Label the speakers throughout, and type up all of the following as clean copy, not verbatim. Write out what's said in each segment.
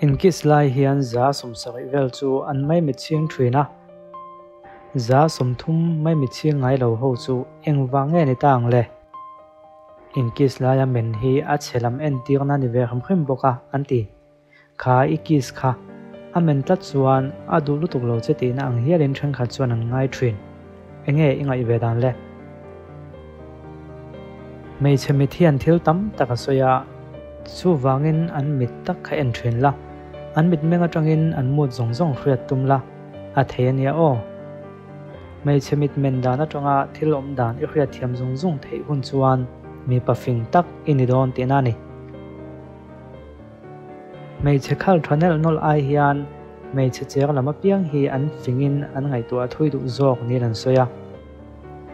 Speaker 1: In kiss lai hian 70% vel chu an maimitchhing thin a, 30% maimitchhing ngai lo ho chu engvang nge ni ta ang le? In kiss laia men hi a chhe lam entirna ni ve hrim hrim bawk a, an ti. Kha i kiss kha a men tlat chuan a duh lutuk lo che tihna ang hialin thenkhat chuan an ngai thin. Enge i ngaih ve dan le? Hmeichhe mit hian thil tam tak a sawi a, chuvangin an mit tak kha en thin la, an mitmeng atangin an mut zawng zawng hriat tum la, a thei a nia aw. Hmeichhe mitmen dan atanga thil awm dan i hriat thiam zung zung theih hun chuan mipa fing tak i ni dawn tihna a ni. Hmeichhe khal tha nelh nawlh ai hian hmeichhe cher lam apiang hi an fingin an ngaihtuah thui duh zawk niin an sawi a.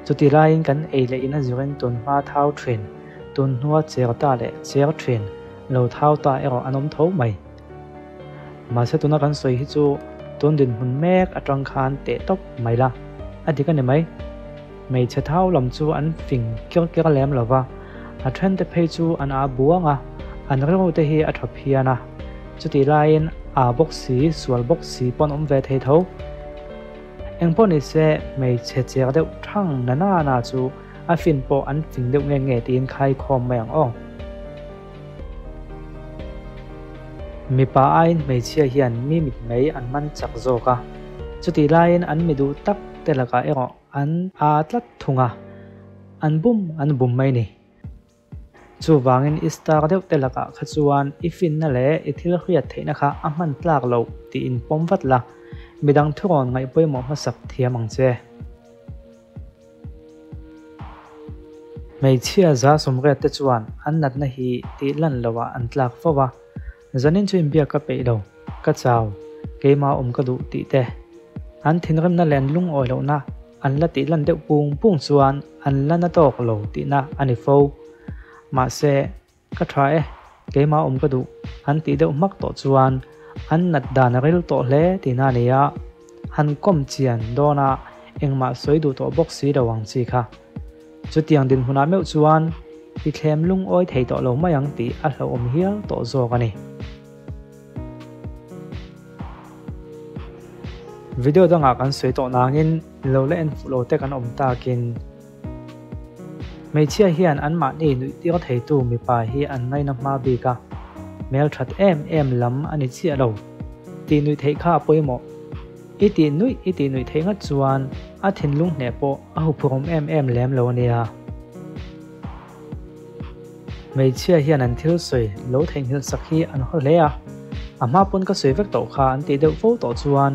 Speaker 1: Chuti laiin kan ei leh in a zirin tun hma thau thin, tun hnua cher ta leh cher thin, lo thau ta erawh an awm tho mai. Mahse tuna kan sawi hi chu tun dinhmun mek atang khan teh tawp mai la, a dik a ni mai. Hmeichhe thau lam chu an fing ker ker lem lo va, a thente phei chu an aa buang a, an rilru te hi a tha phian a. Chutih laiin aa bawk si, sual bawk si pawh an awm ve thei tho. Engpawh ni se, hmeichhe cher deuh thang na na na chu a fin pawh an fing deuh nge nge tiin khai khawm mai ang aw. Mipa aiin hmeichhia hian mi mitmei an man chak zawk a, chutih laiin an mi duh tak te lakah erawh An aa tlat thung a, an bum an bum mai ni. Chuvangin i star deuh te lakah kha chuan i finna leh i thil hriat theihna kha a hman tlak loh tiin pawm vat la, midang thurawn ngaih pawimawh hmasak thiam ang che. Hmeichhia 80% te chuan an natna hi tih lan loah an tlak fo va, Zanin chu inbiak ka peih lo, ka chau, keimah awm ka duh tih te. An thinrimna leh an lungawi lohna an la tih lan deuh pung pung chuan an la na tawk lo tihna a ni fo. Mahse, ka tha e, keimah awm ka duh an tih deuh hmak tawh chuan an nat dan a ril tawh hle tihna a ni a, han kawm chian dawna engmah sawi duh tawh bawk si lo ang chi kha. Chutiang dinhmunah meuh chuan i thlem lungawi thei tawh lo mai ang tih a hlauhawm hial tawh zawk a ni. Video dangah kan sawi tawh nangin lo la en fuh lo te kan awm takin hmeichhia hian anmahni nuih tir theitu mipa hi an ngaina hma bik a, hmelthat em em lam a ni chiah lo tih nuih theih kha a pawimawh. I tih nuih i tih nuih theih ngat chuan a thinlung hneh pawh a huphurhawm em em lem lo a nia. Hmeichhia hian an thil sawi lo theihnghilh sak hi an haw hle a, a hma pawn ka sawi vek tawh kha an tih deuh fo tawh chuan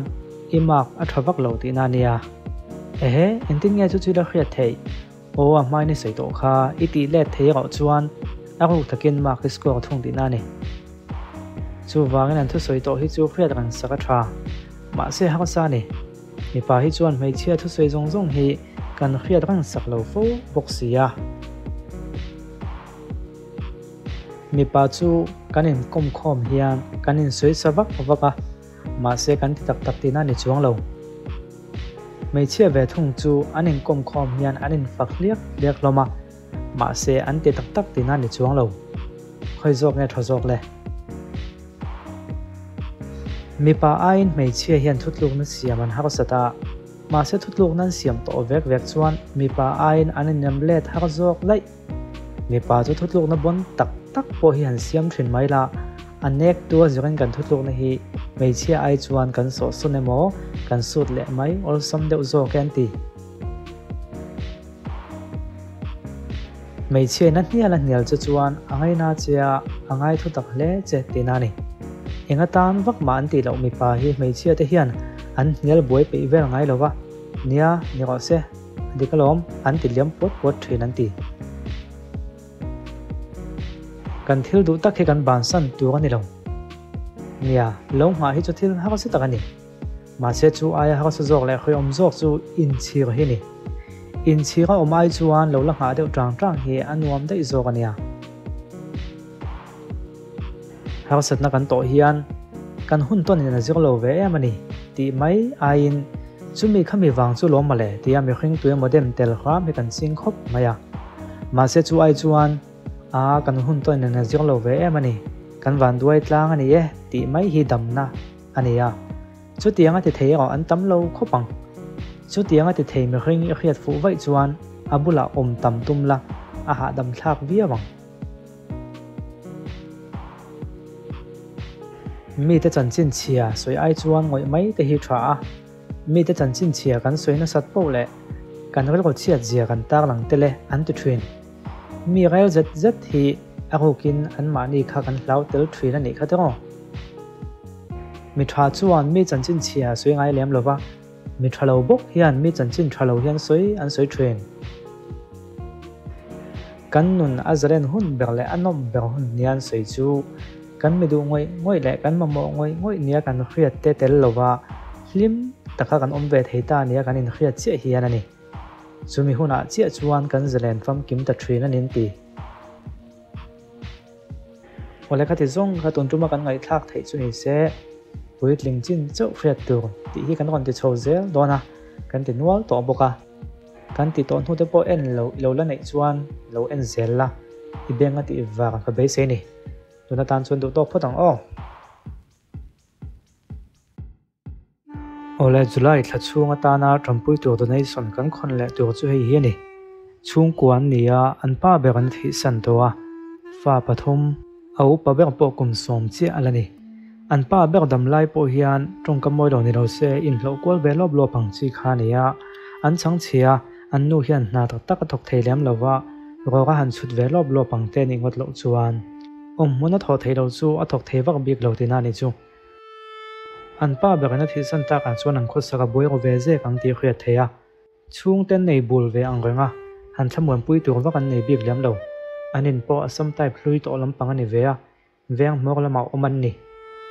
Speaker 1: i mark a tha vak lo tihna a nia. Ehe, engtin nge chu chu i la hriat theih? Aw, a hmain i sawi tawh kha i tih let thei erawh chuan a ruk takin mark i score thung tihna a ni. Chuvangin an thusawi tawh hi chu hriat reng sak a tha. Mahse harsa a ni. Mipa hi chuan hmeichhia thusawi zawng zawng hi kan hriat reng sak lo fo bawk si a. Mipa chu kan inkawm khawm hian kan insawi sa vak vak a, mahse kan ti tak tak tihna a ni chuang lo. Hmeichhia ve thung chu an inkawm khawm hian an infak hliak hliak hlawm a. Mahse, an ti tak tak tihna ni chuang lo. Khawi zawk nge tha zawk le? Mipa aiin hmeichhia hian thutlukna siam an harsat a, mahse thutlukna an siam tawh vek vek chuan mipa aiin an innem let har zawk laih. Mipa chu thutlukna bawn tak tak pawh hi han siam thin mai la, a nek tua zirin kan thutlukna hi hmeichhia ai chuan kan sawhsawn emaw kan sut leh mai awlsam deuh zawk e an ti. Hmeichhia na hnial a hnial che chuan a ngaina che a, a ngai thu tak hle che tihna a ni. Eng atan vak mah an tih loh mipa hi hmeichhia te hian an hnial buai peih vel ngai lo va, nia, ni rawh se, a dik alawm, an ti liam puat puat thin an ti. Kan thil duh tak hi kan bansan tur a ni lo. Nia, lo nghah hi chu thil harsa tak a ni. Mahse chu aia harsa zawk leh hrehawm zawk chu inchhir hi ni. Inchhir a awm ai chuan lo la nghah deuh tang tang hi a nuam daih zawk a nia. Harsatna kan tawh hian kan hun tawnin a zir lo ve em a ni tih mai aiin chumi khami vang chu lawm mawle tia mihring tu emaw dem tel hram hi kan ching khawp mai a. Mahse chu ai chuan a kan hun tawnin a zir lo ve em a ni. Kan vanduai tlang a ni e tih mai hi damna a ni a. Chutiang a ti thei erawh an tam lo khawp ang. Chutiang a ti thei mihring i hriat fuh vaih chuan a bulah awm tam tum la, a hahdam thlak viau ang. Mite chanchin chhia sawi ai chuan ngawih mai te hi tha a. Mite chanchin chhia kan sawi nasat poh leh kan rilru chhiat zia kan tarlang tel e an ti thin. Mi rel zet zet hi a rukin anmahni kha kan hlau tel thin a nih kha tiraw? Mi tha chuan mi chanchin chhia sawi ngai lem lova, mi tha lo bawk hian mi chanchin tha lo hian sawi an sawi thin. Kan nun a zalen hun ber leh a nawm ber hun nia an sawi chu kan mi duh ngawih ngawih leh kan mamawh ngawih ngawih nia kan hriat te tel lova hlim taka kan awm ve thei ta nia kan inhriat chiah hian a ni. Chumi hunah chiah chuan kan zalen famkim ta thin a nin ti. Awle khati zawng kha tun tuma kan ngaihthlak theih chu ni se, puitling chin chauh hriat tur tih hi kan rawn ti chho zel dawn a, kan ti nual tawh bawk a. Kan ti tawh hnute pawh en lo i lo la neih chuan lo en zel la, i beng a tih vang ka beisei ni. Tun atan chuan duh tawk phawt ang aw. Awle July thla chhung atana tanpui tur donation kan khawn leh tur chu hei hi a ni. Chhungkua an ni a, an pa ber an thihsan tawh a, fa pathum, a upa ber pawh kum sawm chiah a la ni. An pa ber dam lai pawh hian tawngka mawi lo ni lo se inhlawh kual ve lawp lawp ang chi kha a ni a, an chhang chhia, an nu hian hna tak tak a thawk thei lem lo va, rawk a han chhut ve lawp lawp ang te nih ngawt loh chuan awmhmun a thawh theih loh chu a thawk thei vak bik lo tihna a ni chu. An pa berin a thihsan takah chuan an khawsak a buai ru ve zek ang tih hriat theih a, chhungte an nei bul ve ang reng a, han thlamuanpui tur vak an nei bik lem lo. An in pawh a sam type hlui tawh lampang a ni ve a, veng hmawr lamah awm an ni.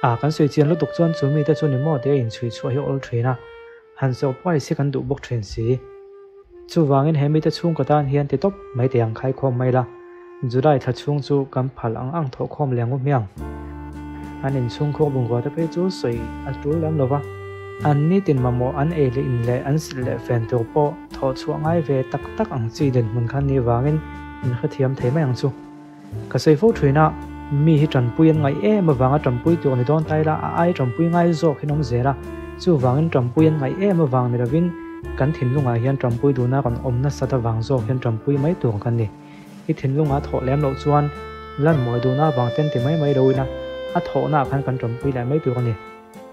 Speaker 1: A kan sawi chian lutuk chuan chu mite chu ni maw tia inchhui chhuah hi awl thin a, han surprise hi kan duh bawk thin si. Chuvangin he mite chhungkaw tan hian ti tawp mai teh ang khaikhawm mai la, July thla chhung chu kan phal ang ang thawhkhawm leh ngu hmiang. An inchhungkhur bungrua te phei chu sawi a tul lem lo va, an nitin mamawh an ei leh in leh an silh leh fen tur pawh thawh chhuah ngai ve tak tak ang chi dinhmun khan ni vangin in hrethiam thei mai ang chu. Ka sawi fo thin a, mi hi tanpui an ngaih em avanga tanpui tur ni dawn ta ila a ai tanpui ngai zawk hi an awm zel a, chuvangin tanpui an ngaih em avang ni lovin kan thinlungah hian tanpui duhna rawn awm nasat avang zawk hian tanpui mai tur kan ni. I thinlungah thawh lem loh chuan lan mawi duhna avang ten ti mai mai lo ila a thawhnaah khan kan tanpui leh mai tur a ni.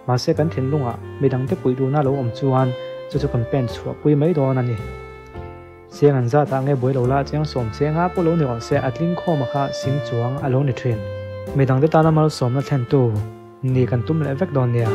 Speaker 1: Mahse kan thinlungah midangte puih duhna lo awm chuan chu chu kan pen chhuahpui mai dawn a ni. Chiang an zat ah nge buai lo la chiang sawm chiang a pawh lo ni rawh se a tling khawm a kha sing chuang a lo ni thin. Midang te tana malsawmna thlentu ni kan tum leh vek dawn nia.